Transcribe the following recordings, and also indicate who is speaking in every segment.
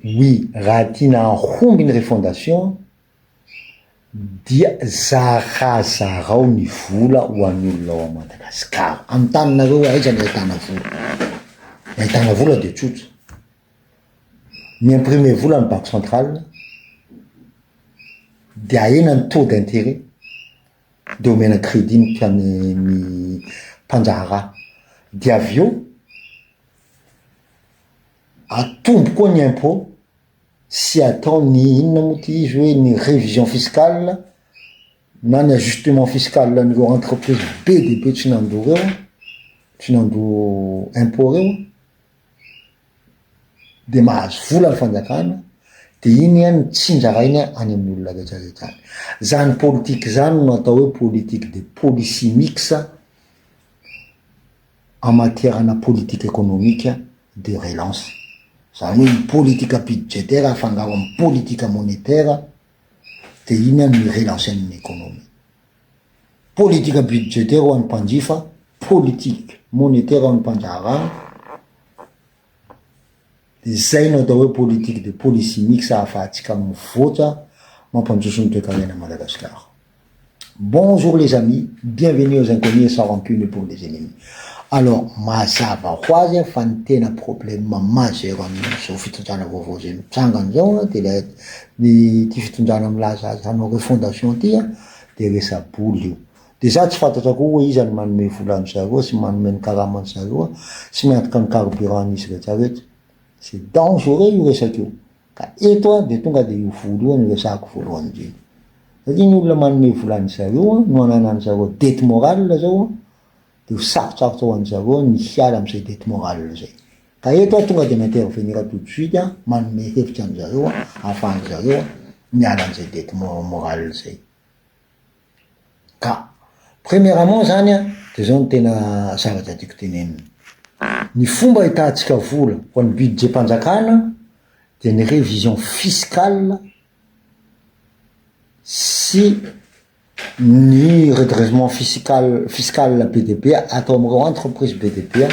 Speaker 1: Oui, raha tiana hahomby ny refondation dia zarazarao ny vola ho an'ny olona ao Madagasikara. Amin'ny taninareo hoe aiza no ahitana vola? Ny ahitana vola dia tsotra, mi-imprimer vola ny banque centrale dia ahena ny taux d'interet dia omena crédit ny mpian- ny mpandraharaha, dia avy eo atombo koa ny impot sy atao ny inona moa ty izy hoe ny révision fiscale na ny ajustement fiscal an'ireo entreprise be dia be tsy nandoa reo, tsy nandoa impot reo, de mahazo vola ny fanjakana de iny an no tsinjarainy any amin'ny olona rehetra rehetra any. Zany politique zany no atao hoe politique de policy mix en matière ana politique économique de relance. Zany hoe ny politique budgétaire afangaro amin'ny politique monétaire de iny an no mi-relancer ny économie. Politique budgétaire ho an'ny mpanjifa, politique monétaire ho an'ny mpandraharaha, de zay no atao hoe politique de policy mix ahafahantsika mivoatra mampandroso ny toekarena Madagasikara. Bonjour les amis, bienvenue aux inconnus et sans rancune pour les ennemis. Alors mazava ho azy fa ny tena problème majeur amin'izao fitondrana vaovao izay mitsangana izao de ilay ny ity fitondrana milaza azy hanao refondation ity an, de resa-bola io. De za tsy fantatra koa hoe iza no manome vola an-dry zareo sy manome ny karaman-dry zareo sy miantoka ny carburant-n'izy rehetra rehetra. C'est dangereux io resaka io. Ka eto an de tonga de io vola io no resahako voalohany indrindra. Satria ny olona manome vola an-dry zareo no ananan'ny zareo dette morale zao an, de ho sarotsarotra ho an-dry zareo ny hiala amin'izay dette morale zay. Ka eto aho tonga de mi-intervenir tout de suite an, manome hevitra an-dry zareo an, ahafahan-dry zareo miala amin'izay dette morale zay. Ka premièrement zany an, de zao no tena zavatra tiako tenenina, ny fomba ahitantsika vola ho an'ny budget-mpanjakana de ny révision fiscale sy ny redressement fiscal fiscal be dia be atao amin'ireo entreprise be dia be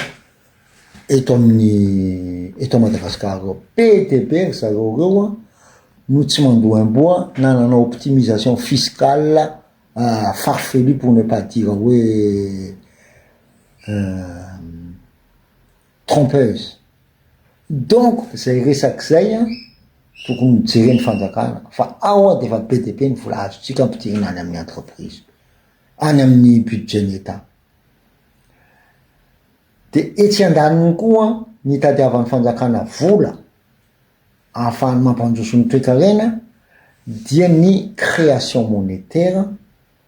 Speaker 1: eto amin'ny eto Madagasikara reo, be dia be ry zareo reo an no tsy mandoa impot na nanao optimisation fiscale farfelu pour ne pas dire hoe trompeuse, donc zay resaky zay an tokony jeren'ny fanjakana fa ao an defa be dia be ny vola azontsika ampidirina any amin'ny entreprise, any amin'ny budget-n'ny Etat. De etsy andaniny koa ny itadiavan'ny fanjakana vola ahafahany mampandroso ny toekarena dia ny création monétaire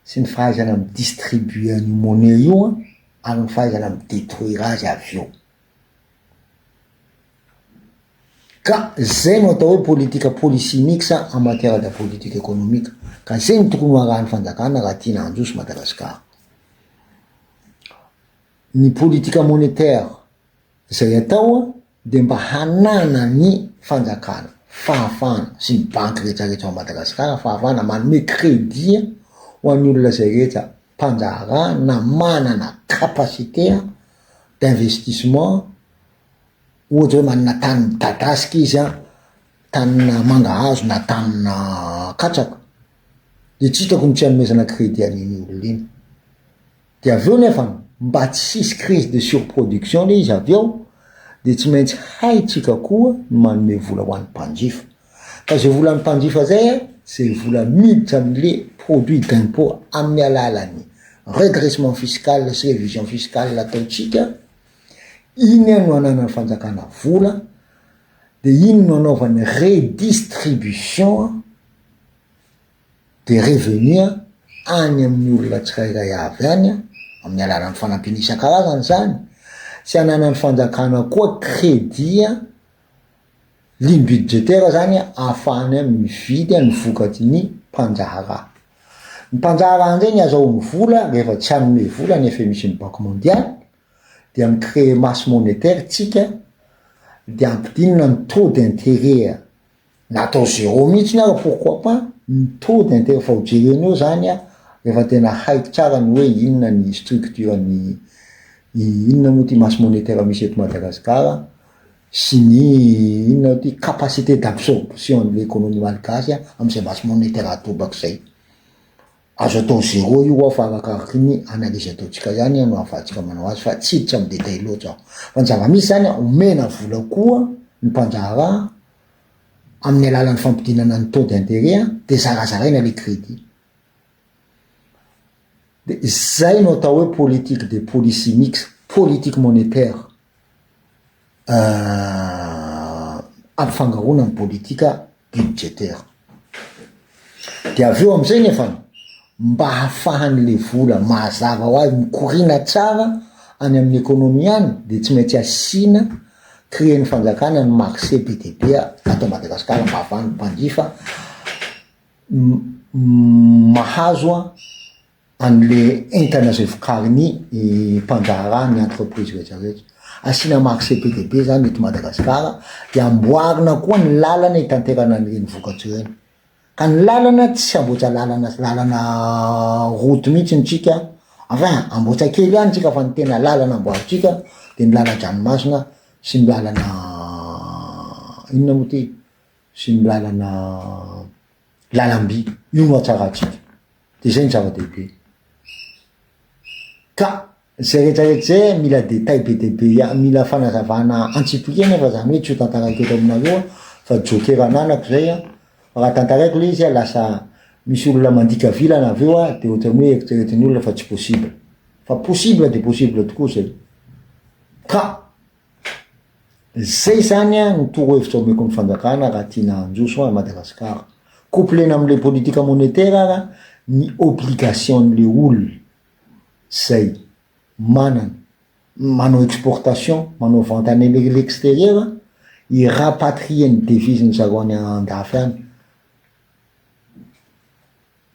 Speaker 1: sy ny fahaizana mi-distribuer an'io monnaie io ary ny fahaizana mi-detruire azy avy eo. Ka zay no atao hoe politika policy mix en matière de politique économique. Ka zay no tokony ho arahan'ny fanjakana raha tiana handroso Madagasikara. Ny politika monétaire zay atao de mba hananan'ny fanjakana fahafahana sy ny banky rehetra rehetra ao Madagasikara fahafahana manome crédit ho an'ny olona zay rehetra mpandraharaha na manana capacité d'investissement, ohatra hoe manana tany midadasika izy an, tanina mangahazo na tanina katsaka, de tsy hitako ny tsy hanomezana crédit an'iny olona iny. De avy eo nefany mba tsy hisy crise de surproduction le izy avy eo de tsy maintsy haintsika koa ny manome vola ho an'ny mpanjifa. Ka zay volan'ny mpanjifa zay an, zay vola miditra amle produit d'impot amin'ny alalan'ny redressement fiscal sy révision fiscale ataontsika, iny an no ananan'ny fanjakana vola, de iny no anaovany redistribution des revenus any amin'ny olona tsirairay avy any amin'ny alalan'ny fanampiana isan-karazany zany, sy ananan'ny fanjakana koa crédit ligne budgétaire zany ahafahany mividy ny vokatry ny mpandraharaha. Ny mpandraharaha ndray ny azahoany vola rehefa tsy hanome vola ny FMI sy ny banque mondiale dia mi-créer masse monétaire tsika de ampidinina ny taux d'intérêt Na atao zéro mihitsiny ara pourquoi pas, ny taux d'interet fa ho jerena eo zany an, rehefa tena haiko tsara ny hoe inona ny structure ny inona moa ty masse monétaire misy eto Madagasikara. sy ny inona ty capacité d'absorption an'le économie malgache am'izay masse monétaire atobaka zay. Azo atao zéro io hoa fa arakaraky ny analyse ataontsika ihany no ahafahantsika manao azy fa tsy hiditra amy détail loatra aho. Fa ny zava-misy zany omena vola koa ny mpandraharaha amin'ny alalan'ny fampidinana ny taux d'intérêt de zarazaraina le crédit. De zay no atao hoe politique de policy mix, politique monétaire ampifangaroana ny politika budgétaire. De avy eo amizay nefany mba ahafahan'le vola mazava ho azy mikorina tsara any amin'ny économie any de tsy maintsy asiana créer-n'ny fanjakana ny marché be de be ato Madagasikara mba ahafahan'ny mpanjifa mahazo a an'le entana zay vokarin'ny mpandraharaha ny entreprise rehetrarehetra. Asiana marché be de be zany eto Madagasikara de amboarina koa ny lalana hitanterana an'ireny vokatry ireny. Ka ny lalana tsy amboatra lalana lalana route mihitsy tsika, enfin amboatra kely ihany tsika fa ny tena lalana amboaritsika de ny lala-dranomasina sy ny lalana inona moa ty sy ny lalana lalam-by, io no hatsaratsika de zay ny zava-dehibe. Ka zay rehetrarehetra zay mila détail be de be, mila fanazavana antsipiriany fa zany hoe tsy ho tantaraiko eto aminareo fa joker ananako zay a, fa raha tantaraiko le izy a lasa misy olona mandika vilana avy eo a de ohatrany hoe eritreretin'ny olona fa tsy possible, fa possible de possible tokoa zay. Ka zay zany a ny torohevitra omeko ny fanjakana raha tiana handroso a Madagasikara. Couplena am'le politique monétaire ara ny obligation-n'le olona zay manana manao exportation, manao vente any l'extérieur i-rapatrier ny devise-ny zareo any andafy any.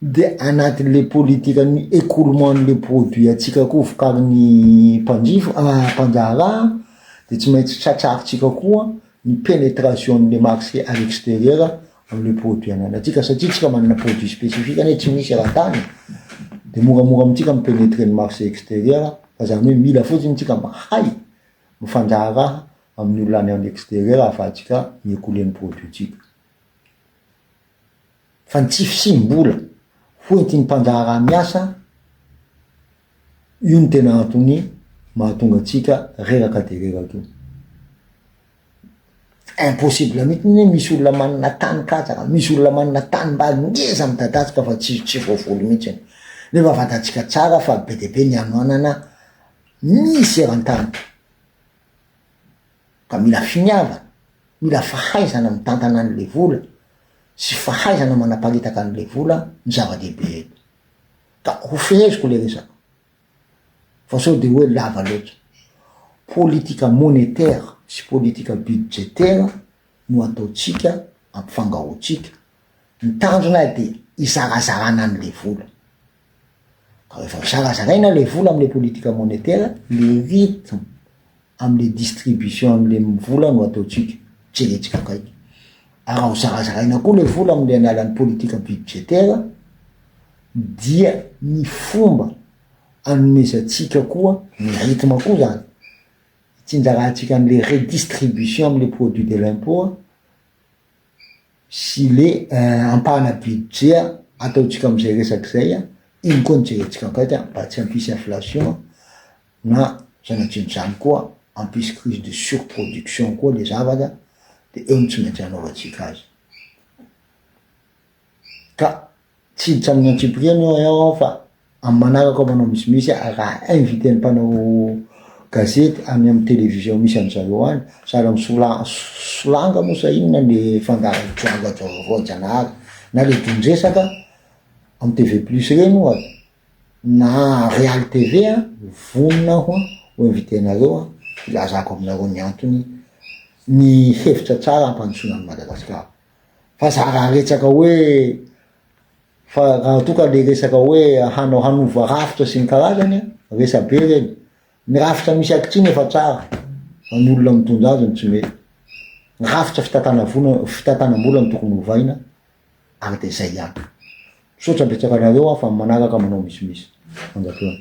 Speaker 1: De anatin'le politikan'ny écoulement n'le produit atsika koa vokarin'ny mpanjifa mpandraharaha de tsy maintsy tratraritsika koa ny pénétration n'le marché à l'extérieur am'le produit ananatsika satria tsika manana produit spécifique anie tsy misy raha-tany de moramora amitsika mi-pénétrer ny marché extérieur fa zany hoe mila fotsiny tsika mahay mifandraharaha amin'ny olona any any extérieur ahafahantsika mi-écouler ny produit tsika. Fa ny tsy fisiam-bola hoentin'ny mpandraharaha miasa io no tena antony mahatonga atsika reraka de reraka io. Impossible mihitsy ny misy olona manana tany katsaka, misy olona manana tany mba ngeza midadasika fa tsy voavoly mihitsiny. Nefa fantatsika tsara fa be de be ny hanoanana misy eran-tany. Ka mila finiavana, mila fahaizana mitantana an'le vola sy fahaizana manaparitaka an'le vola ny zava-dehibe eto. Ka ho feheziko le resaka fa sao de hoe lava loatra. Politika monétaire sy politika budgétaire no ataotsika ampifangarotsika. Ny tanjona de hizarazarana an'le vola. Ka rehefa zarazaraina le vola am'le politika monétaire, le rythme am'le distribution am'le vola no ataotsika, jerentsika akaiky. Ary raha ho zarazaraina koa le vola am'le alalan'ny politika budgétaire dia ny fomba anomezantsika koa ny rythme koa zany, itsinjarahantsika an'le redistribution am'le produit de l'impôt sy le ampahana budget ataotsika am'izay resaky zay a, iny koa no jerentsika akaiky mba tsy hampisy inflation na sanatrin'izany koa hampisy crise de surproduction koa le zavatra de eo no tsy maintsy anaovantsika azy. Ka tsy hiditra amin'ny antsipiriany io aho fa amy manaraka aho manao misimisy raha invité-n'ny mpanao gazety any amy télévision misy an'zareo any sahala amy solanga moa sa inona le fandaharan voajanahary na le dondresaka amy TV plus reny ohatra na Real TV a, vonona aho ho invité-nareo a hilazako aminareo ny antony ny hevitra tsara hampandrosoana an'i Madagasikara. Fa za raha resaka hoe fa raha toa ka le resaka hoe hanao hanova rafitra sy ny karazany a, resabe reny. Ny rafitra misy ankehitriny efa tsara fa ny olona mitondra azy no tsy mety. Ny rafitra fitantana vola fitantanam-bola no tokony hovaina ary de zay ihany. Misaotra betsaka anareo aho fa manaraka manao misimisy. Mandrakizay.